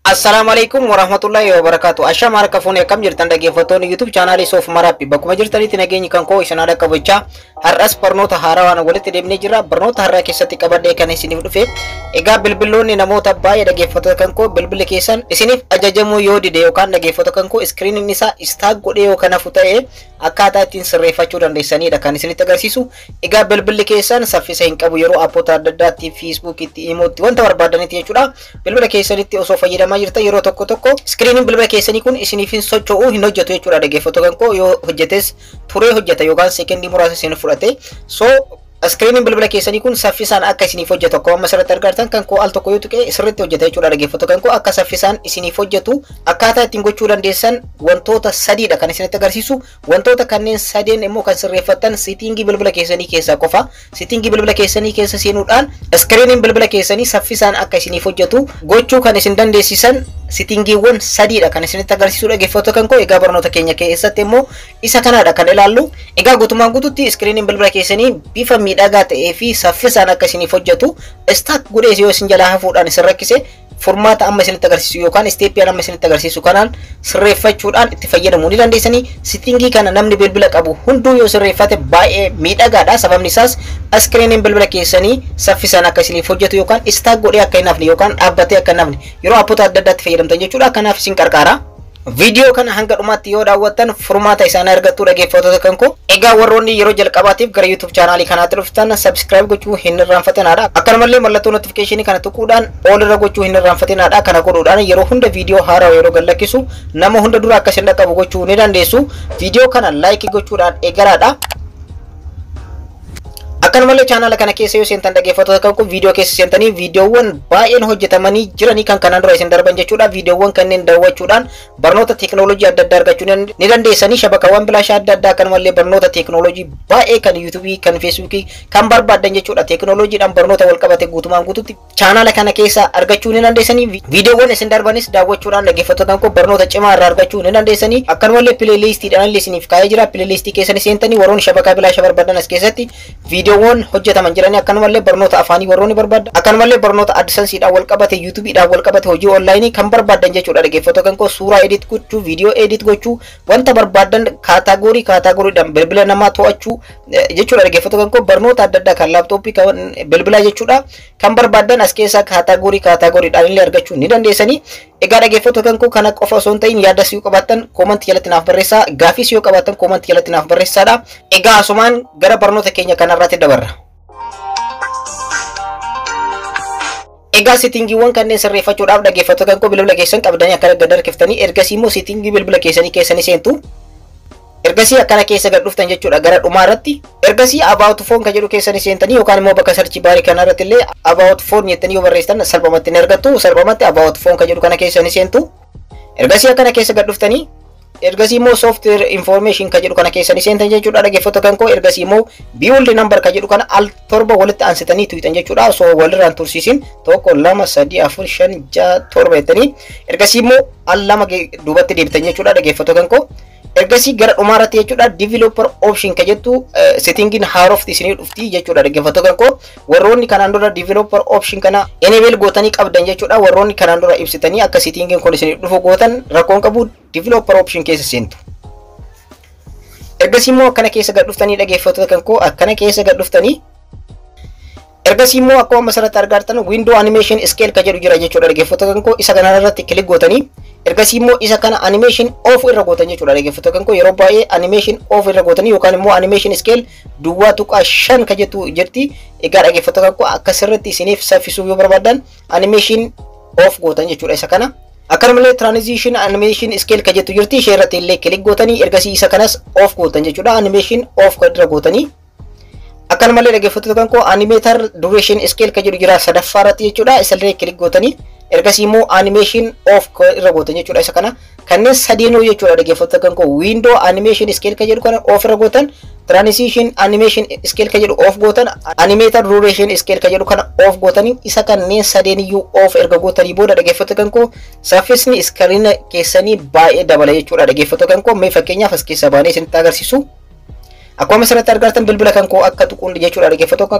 Assalaamu alaikum warahmatullahi wabarakatuh. Ashama harka fuunee, akkam jirtan dhaggeeffattoonni YouTube chaanaalii Soof Maraappi? Bakkuma jirtanitti nageenyi kan koo isin haadha qabachaa, har'as barnoota haarawaan walitti deemnee jira. Barnoota har'aa keessatti qabadhee kan isiniif dhufe, egaa bilbiloonni namoota baay'ee, dhaggeeffattoota kan koo, bilbilli keessan isiniif ajajamuu yoo dide yookaan, dhaggeeffattoota kan koo, iskiriiniin isaa stuck godhee yoo kan hafu ta'e akkaataa ittiin sirreeffachuu dandeessanidha kan isinitti agarsiisu. Egaa bilbilli keessan saffisa hin qabu yeroo appoota adda addaatti, Feesbuukitti, Imootti, wanta barbaadanitti jechuudha. Bilbila keessanitti osoo fayyadamaa jirtan yeroo tokko tokko iskiriiniin bilbila keessanii kun isiniif hin socho'u, hin hojjetu jechuudha, dhaggeeffattoota kan koo. Yoo hojjetes turee hojjeta yookaan seekendii muraasa isin fudhate. So iskiriiniin bilbila keessanii kun saffisaan akka isiniif hojjetu, akkuma amma asirratti argartan kan koo al tokko yoo tuqe sirriitti hojjeta jechuudha, dhaggeeffattoota kan koo. Akka saffisaan isiniif hojjetu akkaataa ittiin gochuu dandeessan wantoota sadiidha kan isinitti agarsiisu. Wantoota kanneen sadeen immoo kan sirreeffattan settingii bilbila keessanii keessaa qofa. Settingii bilbila keessanii keessa seenuudhaan iskiriiniin bilbila keessanii saffisaan akka isiniif hojjetu gochuu kan isin dandeessisan settingiiwwan sadiidha kan isinitti agarsiisu, dhaggeeffattoota kan koo. Egaa barnoota keenya keessatti immoo isa kanaadha kan ilaallu. Egaa guutumaan guututti iskiriiniin bilbila keessanii bifa miidhagaa ta'ee fi saffisaan akka isiniif hojjetu, stuck godhee yoo isin jalaa hafuudhaan isin rakkise, furmaata amma isinitti agarsiisu yookaan isteeppii amma isinitti agarsiisu kanaan sirreeffachuudhaan itti fayyadamuu ni dandeessanii. Settingii kana namni bilbila qabu hunduu yoo sirreeffate baay'ee miidhagaadha. Sababni isaas iskiriiniin bilbila keessanii saffisaan akka isiniif hojjetu yookaan stuck godhee akka hin hafne yookaan dhaabbatee akka hin hafne yeroo appoota adda addaatti fayyadamtan jechuudha. Kanaaf isin qarqaara. Viidiyoo kana hanga dhumaatti yoo daawwattan furmaata isaanii argattu, dhaggeeffattoota kan koo. Egaa warroonni yeroo jalqabaatiif gara YouTube chaanaalii kanaatti dhuftan subscribe gochuu hin irraanfatinaadha. Akkanumallee mallattoo notifiikeeshinii kana tuquudhaan all irra gochuu hin irraanfatinaadha. Kana godhuudhaan yeroo hunda viidiyoo haaraa yeroo gadlakkisu nama hunda dura akka isin dhaqqabu gochuu ni dandeessu. Viidiyoo kana like gochuudhaan eegalaadha. Akkanumallee chaanaala kana keessa yoo seentan, dhaggeeffattoota kan kun, viidiyoo keessa seentanii viidiyoowwan baay'een hojjetamanii jiranii kan kanaan dura isin darban jechuudha. Viidiyoowwan kanneen daawwachuudhaan barnoota teekinooloojii adda addaa argachuu ni dandeessanii. Shabakawwan bilaashaa adda addaa, akkanumallee barnoota teekinooloojii baay'ee kan yuutuubii, kan feesbuukii, kan barbaaddan jechuudha. Teekinooloojiidhaan barnoota wal qabate guutumaan guututti chaanaala kana keessa argachuu ni dandeessanii. Viidiyoowwan isin darbanis daawwachuudhaan, dhaggeeffattoota kan kun, barnoota cimaa irraa argachuu ni dandeessanii. Akkanumallee playlistiidhaan illee isiniif kaa'ee jira. Playlistii keessanii seentanii warroonni shabakaa bilaashaa barbaadan as keessatti viidiyoowwan hojjetaman jiranii, akkanumallee barnoota afaanii warroonni barbaadan, akkanumallee barnoota AdSensiidhaan wal qabate, yuutuubiidhaan wal qabate, hojii onlaayinii kan barbaadan jechuudha, dhaggeeffattoota kan koo, suuraa edit gochuu, viidiyoo edit gochuu, wanta barbaadan category categorydhaan bilbila namaa to'achuu jechuudha, dhaggeeffattoota kan koo, barnoota adda addaa kan laaptooppii, kan bilbilaa jechuudha, kan barbaadan as keessaa category categorydhaan illee argachuu ni dandeessanii. Egaa dhaggeeffattoota kan koo, kana qofa osoo hin ta'in yaada yoo qabaattan koomantii jalatti naaf barreessaa, gaaffiis yoo qabaattan koomantii jalatti naaf barreessaadha. Egaa asumaan gara barnoota keenya kanarratti dabarra. Egaa settingiiwwan kanneen sirreeffachuudhaaf, dhaggeeffattoota kan koo, bilbila keessan qabdanii akka gad harkiftanii, ergasii immoo settingii bilbila keessanii keessanii seentu. Ergasii akkana keessa gad dhuftan jechuudha gara dhumaa irratti. Ergasii about phone kan jedhu keessanii seentanii yookaan immoo bakka search barii kana irratti illee about phone jettanii yoo barreessitan salphumatti ni argattu. Salphumatti about phone kan jedhu kana keessanii seentu. Ergasii akkana keessa gad dhuftanii, ergasii immoo software information kan jedhu kana keessanii seentan jechuudha, dhaggeeffattoota kan koo. Ergasii immoo build number kan jedhu kana al torba walitti aansitanii tuqxan jechuudha. Osoo walirraan tursiisin, tokko, lama, sadii, afur, shan, ja'a, torba jettanii, ergasii immoo al lama duubatti deebitan jechuudha, dhaggeeffattoota kan koo. Ergasii gara dhumaarratti jechuudha developer option kan jettu settingiin haarofti isinii dhufti jechuudha, dhaggeeffattoota kan koo. Warroonni kanaan dura developer option kana enable gootanii qabdan jechuudha, warroonni kanaan dura ibsitanii akka settingiin kun isinii dhufu gootan, rakkoon qabu, developer option keessa seentu. Ergasii immoo akkana keessa gad dhuftanii, dhaggeeffattoota kan koo, akkana keessa gad dhuftanii, ergasii immoo akkuma amma asirratti argartan window animation scale kan jedhu jira jechuudha, dhaggeeffattoota kan koo. Isa kana irratti click gootanii, ergasii immoo isa kana animation off irra gootan jechuudha, dhaggeeffattoota kan koo. Yeroo baay'ee animation off irra gootanii yookaan immoo animation scale 0.5 kan jettu jirti. Egaa dhaggeeffattoota kan koo, akka sirriitti isiniif saffisuu yoo barbaadan animation off gootan jechuudha isa kana. Akkanumallee transition animation scale kan jettu jirti, ishee irratti illee click gootanii, ergasii isa kanas off gootan jechuudha, animation off irra gootanii. Akkanumallee, dhaggeeffattoota kan koo, animator duration scale kan jedhu jira sadaffaa irratti jechuudha, isallee click gootanii, ergasii immoo animation off irra gootan jechuudha isa kana. Kanneen sadeenuu jechuudha, dhaggeeffattoota kan koo, window animation scale kan jedhu kana off irra gootan, transition animation scale kan jedhu off gootan, animator duration scale kan jedhu kana off gootanii, isa kanneen sadeeniyyuu off erga gootanii booda, dhaggeeffattoota kan koo, saffisni iskiriina keessanii baay'ee dabala jechuudha, dhaggeeffattoota kan koo. Mee fakkeenyaaf as keessa baanee isinitti agarsiisu. Akkuma asirratti argartan bilbila kan koo akka tuquun jechuudha, dhaggeeffattoota,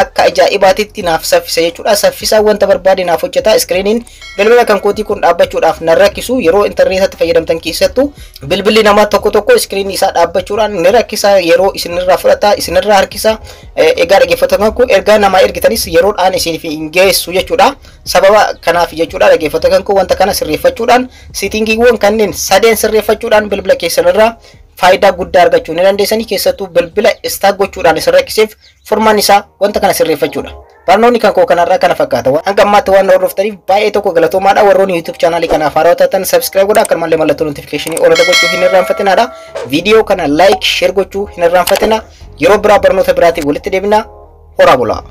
akka ajaa'ibaatitti naaf saffisa jechuudha. Saffisaa wanta barbaade naaf hojjeta. Iskiriiniin bilbila kan kootii kun dhaabbachuudhaaf nan rakkisu. Yeroo intarneetatti fayyadamtan keessattuu bilbilli namaa tokko tokko iskiriinii isaa dhaabbachuudhaan ni rakkisa, yeroo isinirraa fudhata, isinirraa harkisa. Egaa dhaggeeffattoota kan koo, ergaa namaa ergitanis yeroodhaan isiniif hin geessu jechuudha. Sababa kanaaf jechuudha, dhaggeeffattoota kan koo, wanta kana sirreeffachuudhaan, settingiiwwan kanneen sadeen sirreeffachuudhaan bilbila keessanirraa faayidaa guddaa argachuu ni dandeessanii. Keessattuu bilbila stuck gochuudhaan isin rakkiseef furmaan isaa wanta kana sirreeffachuudha. Barnoonni kan koo kanarraa kana fakkaata. Hanga ammaatti waan hordoftaniif baay'ee tokko galatoomaadha. Warroonni YouTube chaanaalii kanaaf haarawaa taatan subscribe godhaa. Akkanumallee mallattoo notificationii ol gochuu hin irraanfatinaadha. Viidiyoo kana like, share gochuu hin irraanfatina. Yeroo biraa barnoota biraatiin walitti deebina. Horaa bulaa.